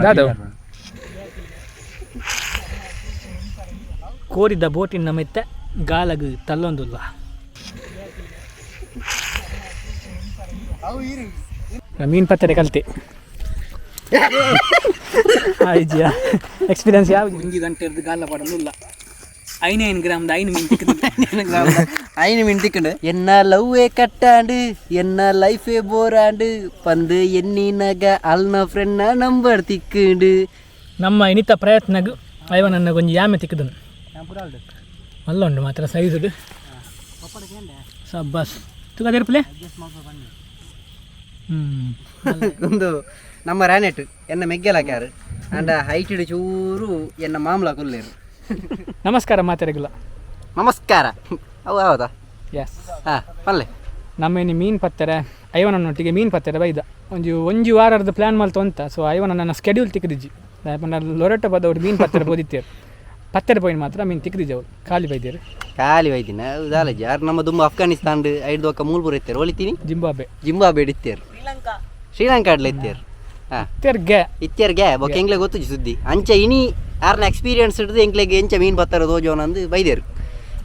ದಾದವು ಕೋರಿದ ಬೋಟಿನ ಮೆತ್ತೆ ಗಾಲಗ್ ತಲ್ಲೊಂದುಲ್ಲ. ಮೀನು ಪತ್ತರೆ ಕಲ್ತೆ ಆಯ್ಜಿಯಾ ಎಕ್ಸ್ಪೀರಿಯನ್ಸ್ ಯಾವುದು? ಒಂಜಿ ಗಂಟೆ ಹಿಡ್ದು ಗಾಲ ಪಡೋದಿಲ್ಲ. ಐನು ಐನು ಗ್ರಾಮದ ಐನು ಮೀನು ತಿಕ್ಕಿದ್ದು. ಐನು ಮೀನು ತಿಕ್ಕಂಡು. ಎನ್ನ ಲವ್ವೇ ಕಟ್ಟಾಂಡು, ಎನ್ನ ಲೈಫೇ ಬೋರಾಂಡು ಪಂದು ಎನ್ನಿನಗ ಅಲ್ನ ಫ್ರೆಂಡ್ನ ನಂಬರ್ ತಿಕ್ಕಂಡು. ನಮ್ಮ ಇನಿತ ಪ್ರಯತ್ನಗ್ ಐವನನ್ನ ಒಂಜಿ ಯಾಮೆ ತಿಕ್ಕದನು. ಮಲ್ಲ ಉಂಡು ಮಾತ್ರ ಸೈಜುಡು. ಸಬ್ಬಸ್ ತುಗದಿರ್ಪಲೆ. ಹ್ಞೂ. ಒಂದು ನಮ್ಮ ರ್ಯಾನೆಟ್ ಎನ್ನ ಮೆಗ್ಗೆಲ ಕ್ಯಾರು ಅಂಡ ಹೈಟೆಡ್ ಚೂರು ಎನ್ನ ಮಾಮಲ ಕೊಲ್ಲೇರು. ನಮಸ್ಕಾರ ಮಾತಾಡಿಲ್ಲ. ನಮಸ್ಕಾರ. ಅವು ಹೌದಾ? ಎಸ್. ಹಾಂ, ಪಲ್ಲೆ. ನಮ್ಮ ಇನಿ ಮೀನು ಪತ್ತಾರೆ ಐವನನ್ನೊಟ್ಟಿಗೆ ಮೀನು ಪತ್ತಾರೆ ಬೈದ. ಒಂಜಿ ಒಂಜಿ ವಾರದ ಪ್ಲ್ಯಾನ್ ಮಲ್ತು ಅಂತ. ಸೊ ಐವನ ನನ್ನ ಸ್ಕೆಡ್ಯೂಲ್ ತಿಕ್ಕದಿಜ್ಜಿ. ಪಂಡ ಲೊರೆಟೊ ಬದವರು ಮೀನು ಪತ್ತಾರೆ ಬೋದಿತ್ತೇರು. ಪತ್ತಾರೆ ಪೋಯಿನ ಮಾತ್ರ ಮೀನು ತಿಕ್ಕದಿಜ್ಜಿ. ಅವರು ಖಾಲಿ ಬೈದೇರು. ಖಾಲಿ ವೈದಿನ ದಾಲಜಿ ಯಾರು ನಮ್ಮ ದುಂಬ ಅಫ್ಘಾನಿಸ್ತಾನ ಐದು ಒಕ್ಕ ಮೂಲ್ಪುರ ಇತ್ತೇರು ಒಳಿತೀನಿ. ಜಿಂಬಾಬೆ. ಜಿಂಬಾಬೆ ಇತ್ತೇರು, ಶ್ರೀಲಂಕಾಡ್ಲ ಇತ್ತೇರು. ಹಾಂ. ತೆರ್ಗೆ. ಇತ್ತೇರ್ಗೆ ಬೊಕ್ಕ ಎಂಗ್ಲೆ ಗೊತ್ತುಜಿ ಸುದ್ದಿ. ಅಂಚೆ ಇನಿ ಆರ್ನ ಎಕ್ಸ್ಪೀರಿಯನ್ಸ್ ಹಿಡ್ದು ಎಂಕ್ಲೆಗ್ ಎಂಚ ಮೀನ್ ಬತ್ತಾರ ತೋಜೋನ ಅಂದು ಬೈದೇರು.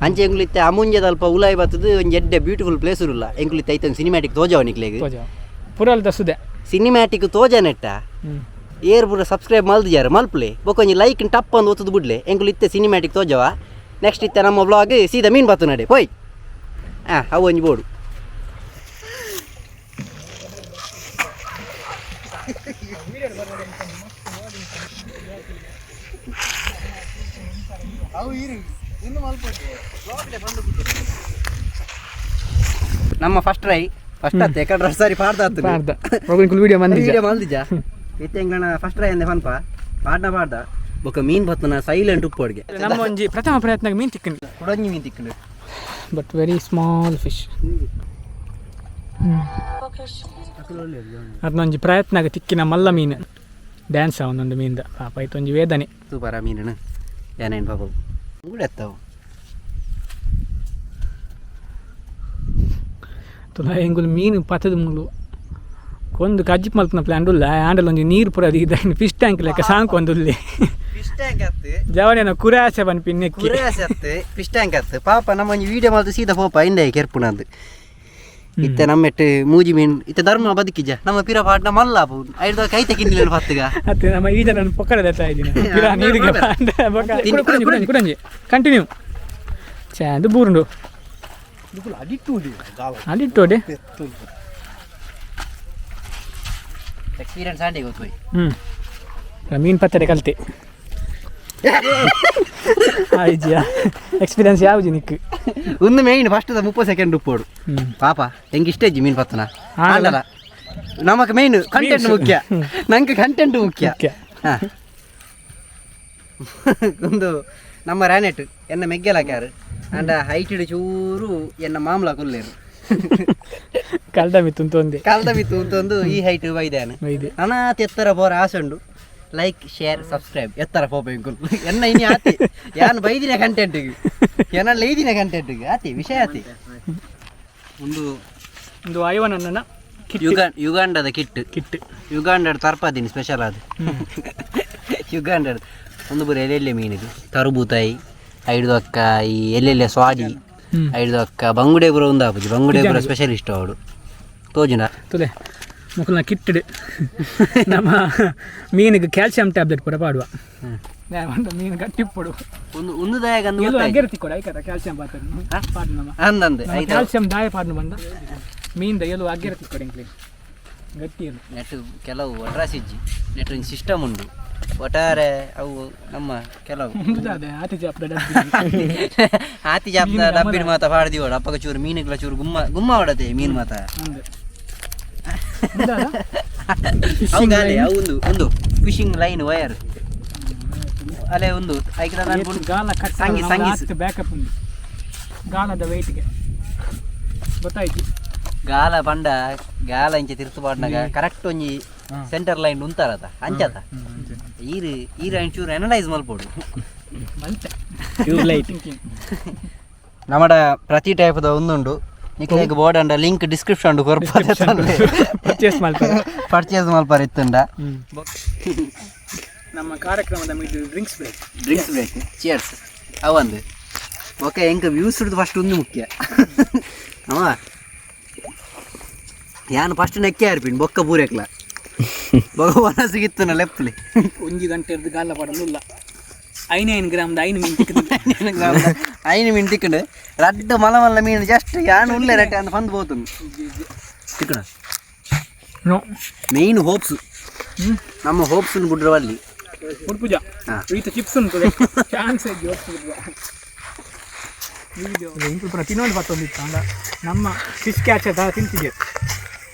ಅಂಚೆ ಎಂಕ್ಲು ಇತ್ತೆ ಅಮುಂಜದ ಅಲ್ಪ ಉಲಾಯಿ ಬತ್ತದು. ಒಂಜಿ ಎಡ್ಡೆ ಬ್ಯೂಟಿಫುಲ್ ಪ್ಲೇಸ್ ಇರುಲ್ಲ. ಎಂಕ್ಲು ಇತ್ತೆ ಐತೊಂದು ಸಿನಿಮ್ಯಾಟಿಕ್ ತೋಜವ ನಿಕ್ಲೆಗ್. ತೋಜ ಪುರಲ್ದ ಸುದೆ. ಸಿನಿಮ್ಯಾಟಿಕ್ ತೋಜ ನೆಟ್ಟ. ಹ್ಞೂ. ಏರ್ ಪೂರ ಸಬ್ಸ್ಕ್ರೈಬ್ ಮಲ್ದಿಜಾರ ಮಲ್ಪಲೆ. ಬೊಕ್ಕ ಒಂಜಿ ಲೈಕ್ ಟಪ್ ಅಂದು ಒತ್ತದು ಬುಡ್ಲೆ. ಎಂಕುಲು ಇತ್ತೆ ಸಿನಿಮ್ಯಾಟಿಕ್ ತೋಜವ. ನೆಕ್ಸ್ಟ್ ಇತ್ತೆ ನಮ್ಮ ವ್ಲಾಗ್ ಸೀದಾ ಮೀನ್ ಬತ್ತು ನಡೆ ಪೋಯ್. ಹಾಂ, ಅವು ಒಂಜಿ ಬೋಡು. ನಮ್ಮ first try, first ಅತ್ತೆ ಕಡ್ರ ಸಾರಿ ಪಾಡ್ದ. ಪಾಡ್ದ ವಿಡಿಯೋ ಮಂದಿ. ವಿಡಿಯೋ ಮಲ್ದಿಜ. ಇತ್ತೆ ಎಂಗ್ಲನ ಫಸ್ಟ್ ಟ್ರೈ ಅಂದೆ ಪನ್ಪ ಪಾಡ್ನ ಪಾಡ್ದ. ಬೊಕ್ಕ ಮೀನ್ ಬತ್ತನ ಸೈಲೆಂಟ್ ಉಪ್ಪು ಅಡ್ಗೆ. ನಮ್ಮ ಒಂಜಿ ಪ್ರಥಮ ಪ್ರಯತ್ನ ಮೀನು ತಿಕ್ಕಂಡು. ಕುಡಂಜಿ ಮೀನ್ ತಿಕ್ಕಂಡು. But very small fish. ಅದನ್ನೊಂಜಿ ಪ್ರಯತ್ನ ತಿಕ್ಕಿನ ಮಲ್ಲ ಮೀನು ಡ್ಯಾನ್ಸ್ ಒಂದೊಂದು ಮೀನ್ದ ಪಾಪ ಆಯ್ತು ಒಂಜಿ ವೇದನೆ. ಸೂಪರ್ ಆ ಮೀನು. ಏನೇನು ಪಾಪ ಕೂಡ ಎತ್ತವು. ತುಲ ಎಂಗುಲು ಮೀನು ಪತ್ತದ ಮುಲು ಕೊಂದು ಕಜ್ಜಿಪ್ ಮಲ್ಪನ ಪ್ಲ್ಯಾನ್ ಉಲ್ಲ. ಆಂಡಲ್ ಒಂಜಿ ನೀರು ಪೂರ ಅದು ಇದಾಯಿನ ಫಿಶ್ ಟ್ಯಾಂಕ್ ಲೆಕ್ಕ ಸಾಂಕ್ ಒಂದುಲ್ಲೆ. ಫಿಶ್ ಟ್ಯಾಂಕ್ ಅತ್ತು. ಜವನೇನ ಕುರಾಸೆ ಪನ್ಪಿ ನೆಕ್ಕಿ. ಕುರಾಸೆ ಅತ್ತು, ಫಿಶ್ ಟ್ಯಾಂಕ್ ಅತ್ತು. ಪಾಪ ನಮ್ಮ ಒಂಜಿ ವಿಡಿಯೋ ಮಲ್ತು ಸೀದಾ ಪೋಪ ಇಂದೆ ಕೆರ್ಪುನಂದು. ಇತ್ತೆ ನಮ್ಮೆಟ್ಟು ಮೂಜಿ ಮೀನ್ ಇತ್ತೆ ಧರ್ಮ ಬದುಕಿಜ. ನಮ್ಮ ಪಿರ ಪಾಡ್ನ ಮಲ್ಲ ಐದು ಕೈತ ಕಿನ್ನಿಲ್ಲ ಪತ್ತುಗ. ಅತ್ತೆ ನಮ್ಮ ಈ ಜನ ಪೊಕ್ಕಡೆ ಇದ್ದೀನಿ ಪಿರ ನೀರಿಗೆ. ಕುಡಂಜಿ ಕುಡಂಜಿ ಕುಡಂಜಿ ಕಂಟಿನ್ಯೂ ಚಾಂದು ಬೂರುಂಡು ಅಡಿಟ್ಟೋಡೆ. ಎಕ್ಸ್ಪೀರಿಯನ್ಸ್ ಆಂಡಿ ಗೊತ್ತು. ಹ್ಞೂ, ಮೀನು ಪತ್ತರೆ ಕಲ್ತೆ ಆಯ್ಜಿಯಾ ಎಕ್ಸ್ಪೀರಿಯನ್ಸ್ ಯಾವುದು ನಿಕ್? ಒಂದು ಮೇಯ್ನ್ ಫಸ್ಟ್ 30 ಸೆಕೆಂಡ್ ಉಪ್ಪೋಡು. ಹ್ಞೂ. ಪಾಪ ಹೆಂಗೆ ಇಷ್ಟ ಇಜ್ಜಿ ಮೀನ್ ಪತ್ತನ. ಆಂಡಲ. ಆಂಡಲ ನಮಕ್ ಮೇಯ್ನ್ ಕಂಟೆಂಟ್ ಮುಖ್ಯ. ನಂಗೆ ಕಂಟೆಂಟ್ ಮುಖ್ಯ. ಮುಖ್ಯ. ಹಾ. ಒಂದು ನಮ್ಮ ರ್ಯಾನೆಟ್ ಎನ್ನ ಮೆಗ್ಗೆಲ ಕ್ಯಾರು ಅಂಡ ಹೈಟೆಡ್ ಚೂರು ಎನ್ನ ಮಾಮಲ ಕೊಲ್ಲೇರು. ಕಲ್ದ ಮಿತ್ತು ಒಂದೇ. ಕಲ್ದ ಬಿತ್ತು ಅಂತೊಂದು ಈ ಹೈಟ್ ಬೈದಾನ. ಬೈದೆ. ಅನಾಥ ಎತ್ತರ ಪೋರ ಆಸೆ ಉಂಡು. Like, share, subscribe. ಎತ್ತರ ಪೋಪ ಎಂಕುಲು ಎನ್ನ ಇನಿ ಆತಿ ಯಾನ್ ಬೈದಿನ ಕಂಟೆಂಟಿಗೆ ಎನ್ನ ಲೈದಿನ ಕಂಟೆಂಟಿಗೆ ಆತಿ ವಿಷಯ ಆತಿ ಒಂದು. ಒಂದು ಐವನನ್ನ ಯುಗಾಂಡದ ಕಿಟ್. ಕಿಟ್. ಯುಗಾಂಡದ ತರ್ಪಾದಿನಿ ಸ್ಪೆಷಲ್ ಅದು. ಯುಗಾಂಡದ ಒಂದು ಬರೀ ಎಲ್ಲೆಲ್ಲೆ ಮೀನಿದು ತರಬೂತಾಯಿ ಐದು ಅಕ್ಕ ಈ ಎಲ್ಲೆಲ್ಲೆ ಸ್ವಾಡಿ. ಹ್ಮ್. ಐದು ಅಕ್ಕ ಬಂಗುಡೆ ಪೂರ ಒಂದು ಆಪುಜಿ. ಬಂಗುಡೆ ಪೂರ ಸ್ಪೆಷಲಿಸ್ಟ್ ಅವಳು ತೋಜುನ. ತುಲೆ ಮುಕುಲ್ನ ಕಿಟ್ಟಿಡು. ನಮ್ಮ ಮೀನಿಗೆ ಕ್ಯಾಲ್ಸಿಯಂ ಟ್ಯಾಬ್ಲೆಟ್ ಪೂರ ಪಾಡುವ. ಒಂದು ಮೀನು ಗಟ್ಟಿ ಪೊಡು. ಒಂದು ಒಂದು ದಾಯಕ ಅಂದು. ಎಲ್ಲೂ ಅಗ್ಗರ ಕೊಡ ಐಕದ ಕ್ಯಾಲ್ಸಿಯಂ ಪಾತ್ರ ಪಾಡು ನಮ್ಮ. ಅಂದಂದೆ ಐದು. ಕ್ಯಾಲ್ಸಿಯಂ ದಾಯ ಪಾಡ್ನು ಬಂದ ಮೀನ್ದ ಎಲ್ಲೂ ಅಗ್ಗರ ತಿಕ್ಕೊಡು ಎಂಕ್ಲೆ ಗಟ್ಟಿ ಎಲ್ಲ. ನೆಟ್ ಕೆಲವು ಒಟ್ರಾಸಿಜ್ಜಿ. ನೆಟ್ ಒಂದು ಸಿಸ್ಟಮ್ ಉಂಡು. ಒಟ್ಟಾರೆ ಅವು ನಮ್ಮ ಕೆಲವು ಅದೇ ಆತಿ ಜಾಪದ ಡಬ್ಬಿ. ಆತಿ ಜಾಪ್ದ ಡಬ್ಬಿನ ಮಾತ ಪಾಡ್ದಿವಡು. ಅಪ್ಪಗ ಚೂರು ಮೀನುಗಳ ಚೂರು ಗುಮ್ಮ ಗುಮ್ಮ ಹೊಡತೆ ಮೀನು ಮಾತ. ಅಂದೆ. ಅವು ಗಾಲೆ ಅವು ಒಂದು ಒಂದು fishing line wire ಅಲೆ ಒಂದು ಐಕ್ರ ನಾನು ಗಾಲ ಕಟ್. ಸಂಗಿ ಸಂಗಿಸ್. ಬ್ಯಾಕಪ್ ಉಂಡು ಗಾಲದ ವೆಯ್ಟ್ಗೆ ಗೊತ್ತಾಯ್ತು. ಗಾಲ ಪಂಡ ಗಾಲ ಇಂಚ ತಿರ್ತು ಪಾಡ್ನಾಗ ಕರೆಕ್ಟ್ ಒಂಜಿ ಸೆಂಟರ್ ಲೈನ್ ಉಂತಾರತ ಅಂಚತ. ಈರು ಈರು ಒಂಚೂರು ಅನಲೈಸ್ ಮಲ್ಪೊಡು. ಮಲ್ತೆ. ಟ್ಯೂಬ್ ಲೈಟ್ ನಮ್ಮಡ ಪ್ರತಿ ಟೈಪ್ದ ಒಂದುಂಡು. ನಿಕ್ಲೆಗ್ ಬೋರ್ಡ್ ಅಂಡ ಲಿಂಕ್ ಡಿಸ್ಕ್ರಿಪ್ಷನ್ ಕೊರ್ಪದೆ. ಪರ್ಚೇಸ್ ಮಾಡ್ತಾರೆ. ಪರ್ಚೇಸ್ ಮಲ್ಪರ ಇತ್ತುಂಡ. ನಮ್ಮ ಕಾರ್ಯಕ್ರಮದ mid drinks break. Drinks break, cheers. ಅವಂದು ಓಕೆ, ಎಂಕ ವ್ಯೂಸ್ ಹಿಡಿದು ಫಸ್ಟ್ ಒಂದು ಮುಖ್ಯ. ಅವ ಯಾನು ಫಸ್ಟ್ ನೆಕ್ಕೆ ಆರ್ಪಿನ್ ಬೊಕ್ಕ ಪೂರೆಕ್ಲ ಭಗವಾನ ಸಿಗಿತ್ತು ಲೆಪ್ಪಲಿ. ಒಂಜಿ ಗಂಟೆ ಇರ್ದು ಗಾಲ ಪಡಲಿಲ್ಲ, 5 ಗ್ರಾಮ್ದ 5 ಮೀನು ತಿಕ್ಕಿದ್ದು. 5 ಮೀನು ತಿಕ್ಕಂಡು, ರಡ್ಡು ಮಲ ಮಲ್ಲ ಮೀನು. ಜಸ್ಟ್ ಯಾನು ಉಲ್ಲೆ ರಟ್ಟೆ ಅಂದ್ ಬಂದು ಪೋತುಂಡು ತಿಕ್ಕಣ. No. Main hopes, ನಮ್ಮ ಹೋಪ್ಸ್ ಬುಡ್ರವಲ್ಲಿ. ಉಡುಪುಜ. ಹಾ. ಈತ ಚಿಪ್ಸ್ ಉಂಟು, ಚಾನ್ಸ್ ಇಂಕು ಪೂರ ತಿನ್ನೋದು ಬತ್ತೊಂದಿತ್ತು ಅಂಡ ನಮ್ಮ ಫಿಶ್ ಕ್ಯಾಚ್ ತರ ತಿಂತಿದ್ದೇವೆ.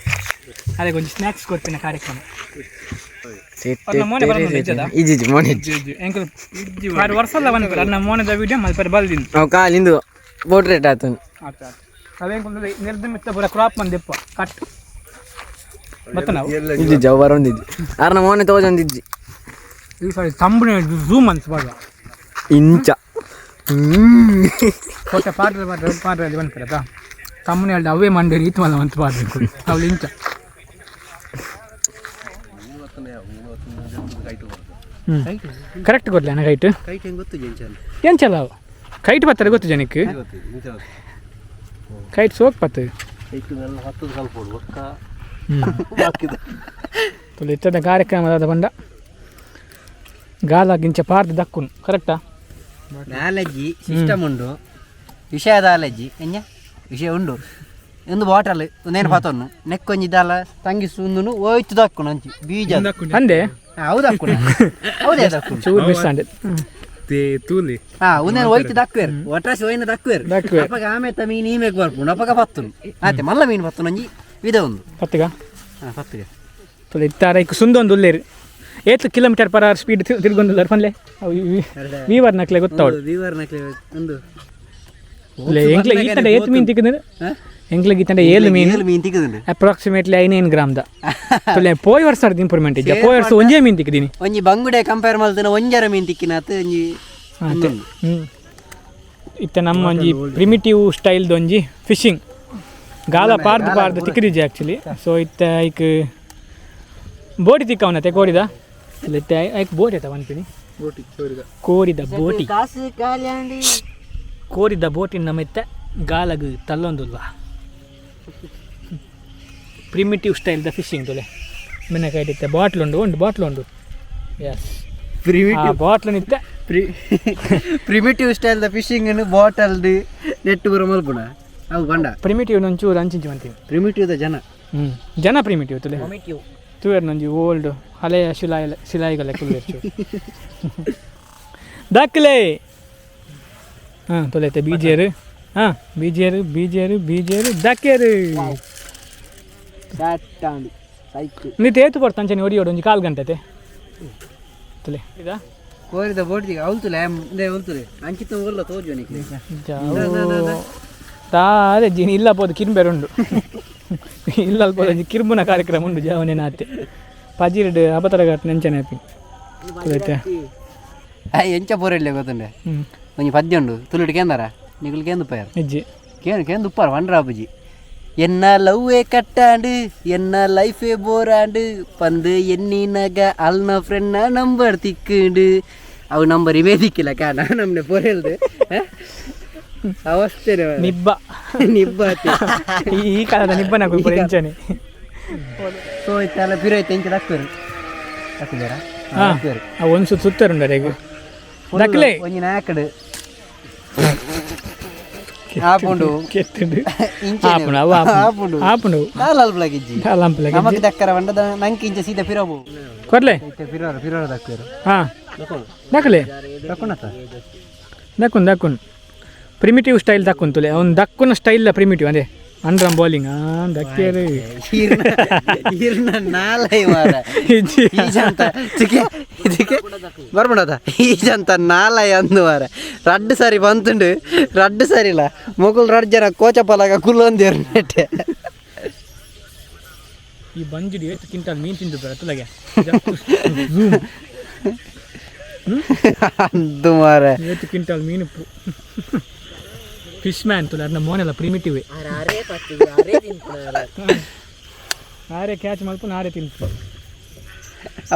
ಅದೇ ಕೊಂಚ ಸ್ನ್ಯಾಕ್ಸ್ ಕೊಡ್ಪಿನ ಕಾರ್ಯಕ್ರಮ. ಅರ್ನ ಮೋನೆ ಬರೋದು ನಿಜದ? ಇಜ್ಜಿ ಮೋನೆ. ಎಂಕುಲು ಆರು ವರ್ಷ ಅಲ್ಲ ಬಂದು ಅನ್ನ ಮೋನೆದ ವಿಡಿಯೋ ಮಲ್ಪರೆ ಬಲ್ದಿನ. ಅವು ಕಾಲಿಂದು ಬೋಟ್ ರೇಟ್ ಆತು. ಆತ ಆತ, ಅವೇಂಕೊಂದು ನಿರ್ದಿಮಿತ್ತ ಪೂರ ಕ್ರಾಪ್ ಮಂದಿಪ್ಪ ಕಟ್ ಮತ್ತೆ ನಾವು. ಇಜ್ಜಿ, ಅವು ಬರೋಂದಿಜ್ಜಿ, ಆರ್ನ ಮೋನೆ ತೋಜೊಂದಿಜ್ಜಿ. ಈ ಸಾರಿ ತಂಬುನ ಝೂಮ್ ಅನ್ಸ್ಬಾರ್ದ. ಇಂಚ. ಕೊಟ್ಟೆ ಪಾಡ್ರೆ ಪಾಡ್ರೆ ಪಾಡ್ರೆ ಅಲ್ಲಿ ಬಂದ್ಬಿಡತ್ತಾ ತಮ್ಮನ ಹೇಳ್ದೆ ಅವೇ ಮಂಡೆ ರೀತಿ ಮಲ್ಲ ಅಂತ ಪಾಡ್ಬೇಕು ಅವಳು ಇಂಚ. ಕರೆಕ್ಟ್ ಗೊತ್ತಲ್ಲ ನನಗೆ ಹೈಟ್. ಕೈಟ್ ಹೆಂಗೆ ಗೊತ್ತು ಜಂಚನ್? ಎಂಚಲ್ಲ ಅವು ಕೈಟ್ ಬರ್ತಾರೆ ಗೊತ್ತು ಜನಕ್ಕೆ, ಕೈಟ್ ಸೋಕ್ ಬರ್ತದೆ. ಹತ್ತು ಸ್ವಲ್ಪ ಬೊಕ್ಕ. ತುಳು ಇತ್ತದ ಕಾರ್ಯಕ್ರಮದ ಬಂಡ ಗಾಲ ಗಿಂಚ ಪಾರ್ದು ದಕ್ಕುನು ಕರೆಕ್ಟಾ? ನಾಲೆಜ್ಜಿ ಸಿಸ್ಟಮ್ ಉಂಡು, ವಿಷಯದ ಅಲರ್ಜಿ ಎಂಜ ವಿಷಯ ಉಂಡು. ಒಂದು ಬಾಟಲ್ ಒಂದೇನು ಪಾತೊನ್ನು ನೆಕ್ಕೊಂಜಿ ದಾಲ ತಂಗಿಸು ಉಂದುನು ಹೋಯ್ತು ದಕ್ಕುನು ಅಂಚಿ ಬೀಜ. ಅಂದೆ. ಹೌದು ಹಾಕುನು, ಹೌದೇ ದಕ್ಕುನು. ಚೂರು ಮಿಸ್ ಅಂಡೆ. ತೂಲಿ. ಹಾ, ಒಂದೇನು ಹೋಯ್ತು ದಕ್ಕುವೇರು, ಒಟ್ರಾಸಿ ಹೋಯ್ನ ದಕ್ಕುವೇರು. ದಕ್ಕುವೇರು. ಅಪಗ ಆಮೇತ ಮೀನು ಈಮೆಗ್ ಬರ್ಪುಂಡು, ಅಪಗ ಪತ್ತುನು ಆತೆ ಮಲ್ಲ ಮೀನು ಪತ್ತುನು ಒಂಜಿ ವಿಧ ಒಂದು. ಪತ್ತಿಗ. ಹಾ, ಪತ್ತುಗೆ. ತುಳು ಇತ್ತಾರ ಇಕ್ ಸುಂದೊಂದು ಉಲ್ಲೇರು, ಏತ್ kilometre per hour speed ತಿರ್ಗೊಂದುಲ್ಲಾರ ಪನ್ಲೆ Weaver ನಕ್ಲೆ ಗೊತ್ತಾವಳು. Weaver ನಕ್ಲೆ ಒಂದು. ಎಂಕ್ಲೆ ಈತಂಡ ಏತ್ ಮೀನು ತಿಕ್ಕಿದ್ರೆ? ಎಂಕ್ಲೆ ಈತಂಡ 7 ಮೀನು. 7 ಮೀನು ತಿಕ್ಕುದುಂಡು. ಅಪ್ರಾಕ್ಸಿಮೇಟ್ಲಿ 5 ಗ್ರಾಮ್ದ ತುಲೆ. ಪೋಯ್ ವರ್ಷ ಇಂಪ್ರೂವ್ಮೆಂಟ್ ಇಜ್ಜ, ಪೋಯ್ ವರ್ಷ ಒಂಜೇ ಮೀನು ತಿಕ್ಕಿದೀನಿ. ಒಂಜಿ ಬಂಗುಡೆ ಕಂಪೇರ್ ಮಲ್ತಿನ ಒಂಜರ ಮೀನು ತಿಕ್ಕಿನಾತ್ ಒಂಜಿ. ಅತ್ತೆ ಇತ್ತ ನಮ್ಮ ಒಂಜಿ ಪ್ರಿಮಿಟಿವ್ ಸ್ಟೈಲ್ದ ಒಂಜಿ ಫಿಶಿಂಗ್ ಗಾಲ ಪಾರ್ದು ಪಾರ್ದು ತಿಕ್ಕಿದಿಜ್ಜಿ ಆ್ಯಕ್ಚುಲಿ. ಸೊ ಇತ್ತ ಐಕ್ ಬೋಟಿ ತಿಕ್ಕವನತೆ ಕೋರಿದ ಇಲ್ಲ, ಇತ್ತೆ ಐಕ್ ಬೋಟಿ ಆತ ಪನ್ಪಿನಿ, ಕೋರಿದ ಬೋಟಿ. ಕಾಸು ಕಾಲ್ಯಾಂಡಿ. ಕೋರಿದ ಬೋಟಿನ ನಮ್ಮ ಇತ್ತ ಗಾಲಗ್ ತಲ್ಲೊಂದುಲ್ಲ. ಪ್ರಿಮಿಟಿವ್ ಸ್ಟೈಲ್ದ ಫಿಶಿಂಗ್ ತೊಲೆ ಮೆನಕೈಟಿತ್ತೆ ಬಾಟ್ಲ್ ಉಂಡು, ಒಂದು ಬಾಟ್ಲ್ ಉಂಡು, ಎಸ್. ಪ್ರಿಮಿಟಿವ್ ಬಾಟ್ಲ್ ನಿತ್ತೆ. Primitive style the fishing bottle net ಪೂರ ಮಲ್ಪುಣ ಅವು ಬಂಡ. ಪ್ರಿಮಿಟಿವ್ ಒಂಚೂರು ಅಂಚಿಂಚು ಅಂತೀನಿ. ಪ್ರಿಮಿಟಿವ್ the ಜನ. ಹ್ಞೂ, ಜನ ಪ್ರಿಮಿಟಿವ್ ತುಲೆ ತೂಯರ್ ನಂಜಿ ಓಲ್ಡ್ ಹಳೆಯ ಶಿಲಾಯ ಶಿಲಾಯಿಗಳ ಕುಲ್ಲೆಚ್ಚು ದಾಖಲೆ. ಹಾಂ, ತೊಲೈತೆ ಬೀಜೇರು. ಹಾಂ, ಬೀಜೇರು ಬೀಜೇರು ಬೀಜೇರು ದಾಕೇರು. ಸೈಕ್. ನೀ ತೇತು ಬರ್ತ ಅಂಚನೆ ಒಡಿ ಒಂಜಿ ಕಾಲು ಗಂಟೆ ತುಲೆ ಇದಾ. ಕೋರಿದ ಬೋಟಿಗೆ ಅವಲ್ತುಲೆ ಇಂದೇ ಅವಲ್ತುಲೆ ಅಂಚಿತ ಊರ್ಲ ತೋಜು ನಿಕ್ಲೆ. ತಾರೆ ಜಿನಿ ಇಲ್ಲ ಪೋದು ಕಿರ್ಬೆರ್ ಉಂಡು ಇಲ್ಲ ಅಲ್ಪ ಒಂಜಿ ಕಿರ್ಬುನ ಕಾರ್ಯಕ್ರಮ ಉಂಡು ಜಾವನೆ ನಾತೆ ಪಜಿರ್ಡ್ ಅಬತರಘಾಟ್ ನೆಂಚನೆ ಅಪಿ ತುಲೈತೆ. ಎಂಚ ಪೂರೆಡ್ಲೆ ಗೊತ್ತುಂಡೆ? ಹ್ಞೂ. ಒಂಜಿ ಪದ್ಯ ಉಂಡು ತುಳುಟು, ಕೇಂದಾರ ನಿಗುಲು ಕೇಂದು ಪಯರ್? ಇಜ್ಜಿ. ಕೇನು ಕೇಂದು ಉಪ್ಪಾರ ವಂಡ್ರಾಪುಜಿ. ಎನ್ನ ಲವ್ವೇ ಕಟ್ಟಾಂಡು, ಎನ್ನ ಲೈಫೇ ಬೋರಾಂಡು ಪಂದು ಎನ್ನಿನಗ ಅಲ್ನ ಫ್ರೆಂಡ್ನ ನಂಬರ್ ತಿಕ್ಕಂಡು. ಅವು ನಂಬರ್ ಇವೇ ದಿಕ್ಕಿಲ್ಲ ಕಾಣ ನಮ್ಮನೆ ಪೊರೆಲ್ದು ಅವಸ್ಥೆ. ನಿಬ್ಬ. ನಿಬ್ಬಾತಿ. ಈ ಈ ಕಾಲದ ನಿಬ್ಬನ ಕುಲ್ಪುರ ಎಂಚನೆ. ಸೊ ಇತ್ತೆಲ್ಲ ಪಿರೈತೆ ಇಂಚ ದಕ್ಕುವೆರು ದಕ್ಕುದೇರಾ? ಹಾಂ, ಒಂದು ಸುತ್ತ ಸುತ್ತರುಂಡು ಅರೆಗ್ ದಕ್ಲೆ. ಒಂಜಿ ನಾಯಕಡು ಆಪುಂಡು. ಕೆತ್ತುಂಡು. ಇಂಚನೆ. ಆಪುಂಡು ಅವು. ಆಪುಂಡು. ಆಪುಂಡು. ದಾಲ ಅಲ್ಪಲಾಗಿಜ್ಜಿ. ಅಲ್ಲಂಪಲ. ನಮಕ್ ದಕ್ಕರ ಬಂಡ ನಂಗೆ ಇಂಚ ಸೀದಾ ಪಿರವು. ಕೊರ್ಲೆ. ಇತ್ತೆ ಪಿರೋರ ಪಿರೋರ ದಕ್ಕುವೆರು. ಹಾಂ, ದಕ್ಲೆ. ದಕ್ಕುನತ. ದಕ್ಕುನ್ ದಕ್ಕುನ್ ಪ್ರಿಮಿಟಿವ್ ಸ್ಟೈಲ್ ದಕ್ಕುನ್ ತುಲೆ ಅವ್ನು ದಕ್ಕುನ ಸ್ಟೈಲ್ ಪ್ರಿಮಿಟಿವ್ ಅದೇ ಅಂಡ್ರಮ್ ಬೌಲಿಂಗ್ ದಕ್ಕೇರು. ಈರ್ನ ನಾಲೈ ಮಾರ. ಇಜ್ಜಿ. ಈಜಂತ ಇದಕ್ಕೆ ಇದಕ್ಕೆ ಬರ್ಬಂಡದ ಈಜಂತ ನಾಲೈ ಅಂದು ಮಾರ. ರಡ್ಡು ಸಾರಿ ಬಂತುಂಡು, ರಡ್ಡು ಸರಿಲ್ಲ ಮೊಗುಲ್ ರಡ್ಡು ಜನ ಕೋಚ ಪಲಗ ಕುಲ್ಲೊಂದೇರು ನೆಟ್ಟೆ. ಈ ಬಂಜಿಡಿ ಎಷ್ಟು ಕ್ವಿಂಟಲ್ ಮೀನು ತಿಂದು ಬರ ತುಲಗೆ. ಅಂದು ಮಾರ. ಎಷ್ಟು ಕ್ವಿಂಟಲ್ ಮೀನು. Fish man ತುಲ ಅರ್ನ ಮೋನೆಲ್ಲ ಪ್ರಿಮಿಟಿವ್. ನಾರೇ ಕ್ಯಾಚ್ ಮಲ್ಪ, ನಾರೇ ತಿನ್ಪು.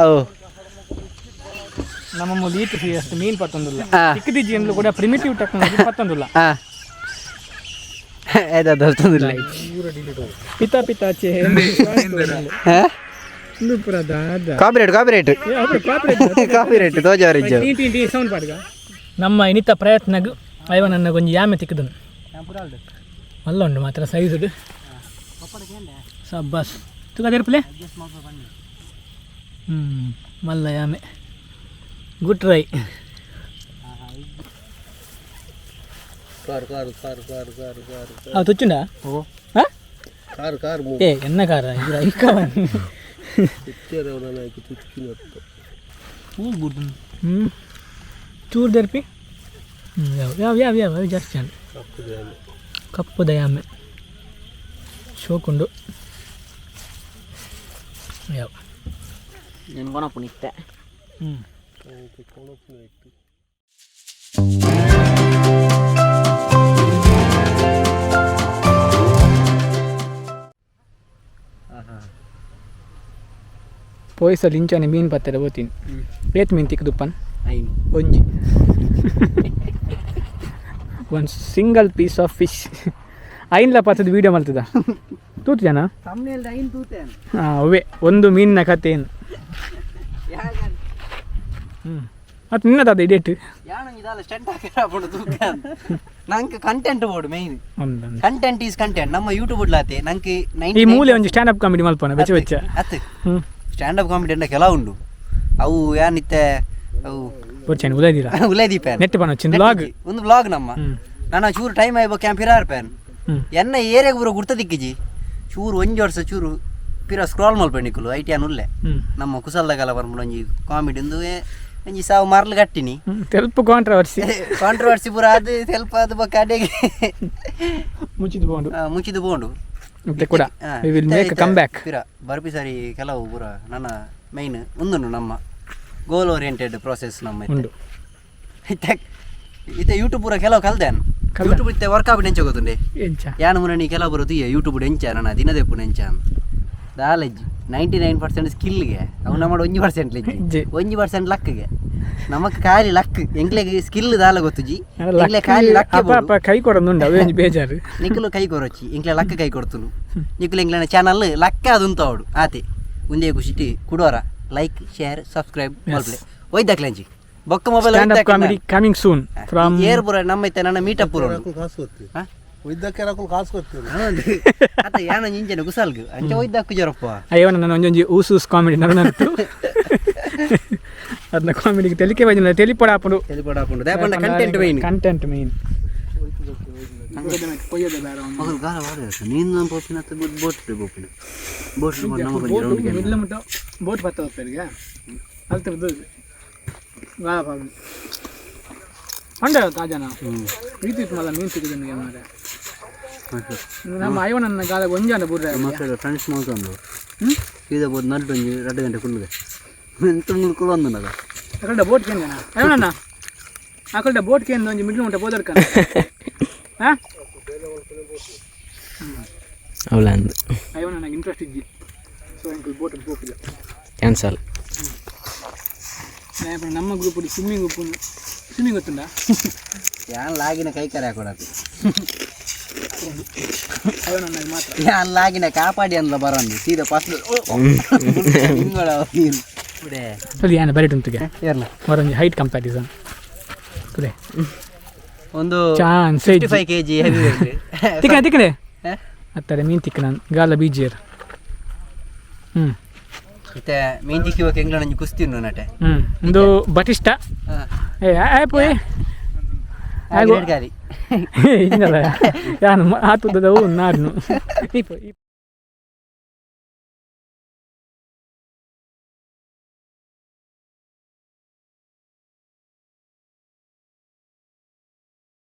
ಅವು. ನಮ್ಮ ಮೂಲ ಈತ ಅಷ್ಟು ಮೀನ್ ಪತ್ತೊಂದಿಲ್ಲ. ಆ. ಚಿಕ್ಕದಿಜ್ಜಿ ಅಂದ್ಲು ಕೂಡ ಪ್ರಿಮಿಟಿವ್ ಟೆಕ್ನಾಲಜಿ ಪತ್ತೊಂದಿಲ್ಲ. ಹಾಂ, ಆಯ್ತು, ಪಿತಾ ಪಿತಾ ಚೇ. ಹಾಂ. ಪೂರ ದಾದ. Copyright, copyright, copyright ತೋಜವರಿಜ್ಜ. Sound ಪಾಡ್ಗ. ನಮ್ಮ ಇನಿತ ಪ್ರಯತ್ನಗ್ ಐವ ನನ್ನ ಒಂಜಿ ಯಾಮೆ ತಿಕ್ಕದನು. ಮಲ್ಲ ಉಂಡು ಮಾತ್ರ ಸೈಜುಡು. ಸಬ್ಬಾಸ್, ತುಕ ತೆರ್ಪಲೆ. ಮಲ್ಲ ಯಾಮೆ. Good try. ಅವು ತುಚ್ಚುಂಡ? ಹಾಂ, ಏ ಎನ್ನ ಕಾರ ಇದು? ಚೂರು ದರ್ಪಿ. ಯಾವ ಯಾವ ಯಾವ ಯಾವ ಅವು ಜಾಸ್ತಿ ಅಲ್ಲ. ಕಪ್ಪುದ ಯಾಮೆ ಶೋಕುಂಡು ಯಾವ. నేను కొనప్పుడు. ಹ್ಞೂ. ಪೋಯ್ಸಲ್ ಇಂಚಾನೆ ಮೀನು ಪತ್ತೆರ ಬೋತೀನಿ. ಏತ್ ಮೀನು ತಿಕ್ಕದುಪ್ಪನ್? ಐನು. ಒಂಜಿ, ಒಂದು single piece of fish. ಐನ್ಲ ಪತ್ತದ video ಮಲ್ತದ ತೂತು ಜನ. ತಮ್ಮನೇಲಿ ಐನು ತೂತೆ. ಹಾಂ, ಅವೇ ಒಂದು ಮೀನಿನ ಕತೆ ಏನು. ಹ್ಞೂ, ಮತ್ತು ನಿನ್ನದಾದ ಡೇಟ್? ಯಾಣಂಗೆ ಇದಲ್ಲ ಸ್ಟಂಟ್ ಹಾಕಿರ ತೂಕ. ನಂಗೆ content board main. ಒಂದು content is content. ನಮ್ಮ ಯೂಟ್ಯೂಬ್ ಲಾತೆ ನಂಗೆ. ಈ ಮೂಲೆ ಒಂಜಿ stand up comedy ಮಲ್ಪನ ಬೆಚ್ಚ ಬೆಚ್ಚ. ಅತ್ತು. ಹ್ಞೂ. Stand up comedy ಅಂದ್ರೆ ಕೆಲವು ಉಂಡು. ಅವು ಯಾನಿತ್ತೆ ಅವು. ಬೊರ್ಚೇನು ಉದಯದಿರ. ಉಲೇದೀಪ. ನೆಟ್ ಪನ ಬ್ಲಾಗ್. ಒಂದು ಬ್ಲಾಗ್ ನಮ್ಮ. ನಾನು ಚೂರು ಟೈಮ್ ಆಯ್ಬೋ ಕ್ಯಾಂಪ್ ಇರಾರ್ ಪ್ಯಾನ್. ಎನ್ನ ಏರಿಯಾಗ ಬರೋ ಗುರ್ತ ದಿಕ್ಕಿಜಿ. ಚೂರು ಒಂಜಿ ವರ್ಷ ಚೂರು ಪಿರ ಸ್ಕ್ರಾಲ್ ಮಲ್ಪೆ ನಿಕ್ಕುಲು I T ಅನ್ ಉಲ್ಲೆ. ನಮ್ಮ ಕುಸಲ್ದಗಲ ಬರ್ಮುಂಡು ಒಂಜಿ ಕಾಮಿಡಿ ಒಂದು ಒಂಜಿ ಸಾವು ಮರ್ಲು ಕಟ್ಟಿನಿ. ತೆಲ್ಪ ಕಾಂಟ್ರವರ್ಸಿ. ಕಾಂಟ್ರವರ್ಸಿ ಪೂರ ಅದು ಸ್ವಲ್ಪ ಅದು ಬೊಕ್ಕ ಅಡೆಗೆ. ಮುಚ್ಚಿದ್ದು ಬೋಂಡು. ಮುಚ್ಚಿದ್ದು ಬೋಂಡು. ಮತ್ತೆ ಕೂಡ we will make come back. ಪಿರ ಬರ್ಪಿ ಸರಿ ಕೆಲವು ಪೂರ ನನ್ನ ಮೈನ್ ಒಂದುಂಡು. ನಮ್ಮ goal oriented process ನಮ್ಮ ಇತ್ತೆ. ಉಂಡು. ಇತ್ತೆ ಇತ್ತೆ ಯೂಟ್ಯೂಬ್ ಪೂರ ಕೆಲವು ಕಲ್ದೇನ್. ಕಲ್ದ. ಯೂಟ್ಯೂಬ್ ಇತ್ತೆ ವರ್ಕ್ ಆಪಿನ ಎಂಚ ಗೊತ್ತುಂಡೆ? ಎಂಚ? ಯಾನ ಮುರಣಿ ಕೆಲವು ಬರೋದು ಯೂಟ್ಯೂಬ್ ಎಂಚ ನನ್ನ ದಿನದೆಪ್ಪು ಎಂಚ ದಾಲೆಜ್ಜು. 99% ಸ್ಕಿಲ್ಗೆ ಅವು ನಮ್ಮ 1%. ಇಜ್ಜಿ. 1% ಲಕ್ಗೆ. ನಮಕ್ ಖಾಲಿ ಲಕ್. ಎಂಕ್ಲೆಗ್ ಸ್ಕಿಲ್ ದಾಲ ಗೊತ್ತುಜಿ. ಎಂಕ್ಲೆ ಖಾಲಿ ಲಕ್. ಅಪ್ಪ ಅಪ್ಪ ಕೈ ಕೊಡೋದುಂಡು, ಅವೇ ಒಂಜಿ ಬೇಜಾರು. ನಿಕ್ಕಲು ಕೈ ಕೊರೊಚ್ಚಿ. ಎಂಕ್ಲೆ ಲಕ್ ಕೈ ಕೊಡ್ತುನು. ನಿಕ್ಕಲು ಎಂಕ್ಲೆನ ಚಾನಲ್ ಲಕ್ಕ ಅದುಂತ ಅವಡು ಆತೆ. ಒಂದೇ ಖುಷಿಟಿ ಕುಡೋರ like, share, subscribe ಮಲ್ಪಲೆ ಒಯ್ದಕ್ಲೆಂಜಿ ಬೊಕ್ಕ mobile. Stand up comedy coming soon from air ಪೂರ ನಮ್ಮ ಇತ್ತೆ ನನ್ನ ಮೀಟಪ್ ಪೂರ ಉಂಡು. ಕಾಸು ಕೊಡ್ತೀವಿ. ಹಾ? ಒಯ್ದಕ್ಕೆ ಕಾಸು ಕೊಡ್ತೀವಿ. ಅತ್ತ ಯಾನ ಇಂಚನೆ ಕುಸಾಲ್ಗು ಅಂಚ ಒಯ್ದಕ್ಕು ಜರಪ್ಪ. ಅಯ್ಯೋ, ನನ್ನ ಒಂಜೊಂಜಿ ಊಸೂಸ್ ಕಾಮಿಡಿ ನನ್ನಂತು ಅದನ್ನ ಕಾಮಿಡಿಗೆ ತೆಲಿಕೆ ಬೈದಿಲ್ಲ, ತೆಲಿಪಡ ಹಾಪುಂಡು. ತೆಲಿಪಡ ಹಾಪುಂಡು. ದಾಯೆ content main. Content main. ಮಗಲು ಗಾಲ ವಾಡ ನೀನು ಪೋಪಿನ ಬೋಟ್ ಪೋಪಿನ ಬೋಟ್ ನಮ್ಮ ಕೊಂಚ ರೌಂಡ್. ಮಿಡ್ಲ ಮುಟ್ಟ ಬೋಟ್ ಬತ್ತ ಹೋಗ್ತಾರೆ ಅಲ್ತಿರ್ದು ಅಂಡ ತಾಜಾನ ರೀತಿ ಮಲ್ಲ ಮೀನು ಸಿಕ್ಕಿದೆ ಮಾರೆ. ನಮ್ಮ ಐವನನ್ನ ಗಾಲ ಒಂಜಾನ ಬುರ್ರೆ. ಮಕ್ಕಳು ಫ್ರೆಂಡ್ಸ್ ಮಲ್ತೊಂದು ಸೀದಾ ಬೋದು ನಡ್ಡು ಒಂಜಿ 2 ಗಂಟೆ ಕುಲ್ಲುಗೆ ಎಂತ ಮುಳ್ಕು ಬಂದು. ಅಕಲ್ಡ ಬೋಟ್ ಕೇಂದ್ರ ಐವನನ್ನ ಅಕಲ್ಡ ಬೋಟ್ ಕೇಂದ್ರ ಒಂಜಿ ಮಿಡ್ಲ್ ಮುಟ್ಟ ಬೋದರ್ಕ ಹಾ. ಅವಳ ಅಂದು. ಐವನನ್ನ ಇಂಟ್ರೆಸ್ಟ್ ಇಜ್ಜಿ, ಸೊ ಎಂಕುಲ್ ಬೋಟ್ ಪೋಪಿಲ್ಲ. ಕ್ಯಾನ್ಸಲ್. ನಮ್ಮ group swimming swimming ಗೊತ್ತುಂಡ? ಯಾನ್ ಲಾಗಿನ ಕೈ ಕರೆ ಹಾಕೊಡದು. ಐವನನ್ನ ಮಾತ್ರ. ಯಾನ್ ಲಾಗಿನ ಕಾಪಾಡಿ ಅಂದ್ಲ ಬರಂದು ಸೀದಾ ಫಸ್ಟ್ ನೀರು. ಅದು ಯಾನ ಬರೀಟ್ ಉಂಟುಗೆ. ಏರ್ನ? ಮರೊಂಜಿ ಹೈಟ್ ಕಂಪ್ಯಾರಿಸನ್ ಕುಲೆ. ಒಂದು ಚಾನ್ಸ್. 55 K G heavy. ತಿಕ್ಕನೆ ತಿಕ್ಕನೆ ಅತ್ತಾರೆ ಮೀನು ತಿಕ್ಕನ ಗಾಲ ಬೀಜಿಯರ್. ಹ್ಞೂ. ಇತ್ತೆ ಮೀನ್ ತಿಕ್ಕಿವಾಗ ಎಂಗ್ಲ ನಂಜಿ ಕುಸ್ತಿ ಉಂಡು ನಟೆ. ಹ್ಞೂ, ಒಂದು ಬಟಿಸ್ಟ. ಏ ಆಯ್ ಪೋಯ್. ಗಾಲಿ. ಇನ್ನಲ್ಲ ಯಾನು ಆತುದವು ನಾಡ್ನು. ಈ ಪೋ ಈ.